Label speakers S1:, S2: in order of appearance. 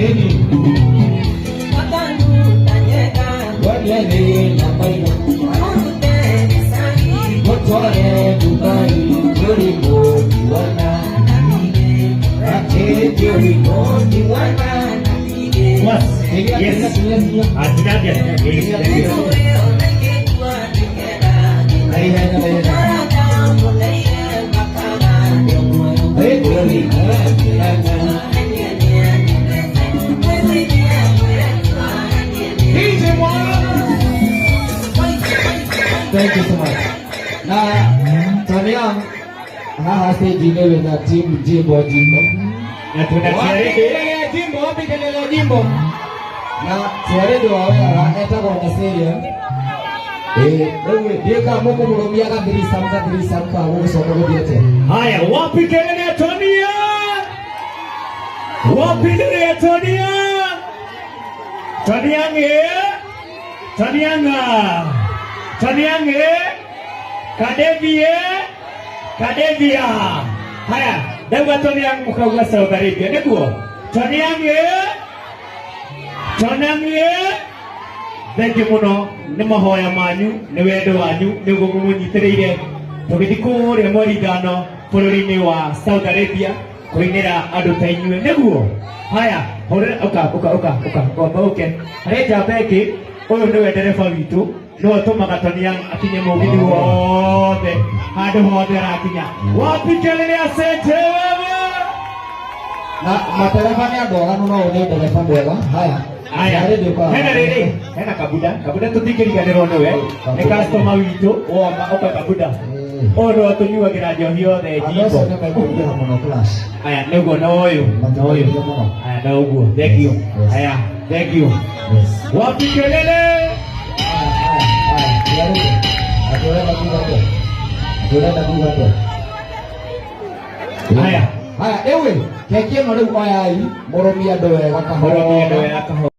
S1: Ĩni. Wone na maitho. Mũtware Dubai, mũrimũ wana. Atĩ mũrimũ wana.
S2: Was. Yes. Atinambia. Yes. Thank you.
S1: Na ihenya, na ihenya. Hey, mũrimũ wana. DJ Mwana. Thank you so much. Na Tania haha stage-inĩ wĩna team Jimbo Jimbo.
S2: Na tuna
S1: Wapi
S2: charity.
S1: kelele ya Jimbo? Wapi kelele ya Jimbo? Na Tiaredo wa wega etagwo Nasiria. Eh, rĩu ndiĩ kana mũkũmũrũmia gathiricamu gathiricamu kana gũgũcoka gũthiĩ atĩa?
S2: Haya, wapi kelele ya Tonia? Wapi kelele ya Tonia? Tonia nge? Tonia nga. Tonia nge? Kadevie? Kadevia. Haya, ndauga Tonia mukauga Saudi Arabia nĩguo? Tonia nge? Tonia nge? Thengiũ mũno nĩ mahoya manyu, nĩ wendo wanyu, nĩguo mũmũnyitĩrĩire tũgĩthiĩ kũrĩa mweri 5 bũrũri-inĩ wa Saudi Arabia kũinĩra andũ ta inyuĩ, nĩguo. Haya, hũrĩra, ũka ũka ũka ũka ngomba ũke harĩ njamba ĩngĩ. Ũyũ nĩwe ndereba witũ, nĩwe ũtũmaga Tonia akinye mũgithi wothe handũ hothe arakinya. Wapi kelele asante wewe?
S1: Na matereba nĩ andũ aganu, no ũyũ nĩ ndereba mwega. Haya.
S2: Aya,
S1: Tiaredo ũka.
S2: Hena rĩrĩ, hena Kabuda. Kabuda tũtingĩriganĩrwo nĩwe, nĩ customer witũ woma. Ũka Kabuda. Ũyũ nĩwe ũtũnyuagĩra njohi yothe.
S1: Andũ
S2: Jimbo.
S1: acio nĩ mekũingĩha mũno class.
S2: Aya, nĩguo, na ũyũ na ũyũ.
S1: Matingĩingĩha mũno.
S2: Aya, na ũguo, thank you.
S1: Yes.
S2: Aya, thank you.
S1: Yes.
S2: Wapi kelele?
S1: Haya, haya, haya, Tiaredo. Atĩ ũrenda kuga atĩa? Atĩ ũrenda kuga atĩa?
S2: Haya.
S1: Haya, rĩu ĩ, keki ĩno rĩu oyai, mũrũmie andũ wega.
S2: Mũrũmie andũ
S1: Kahora.
S2: Wega kahora.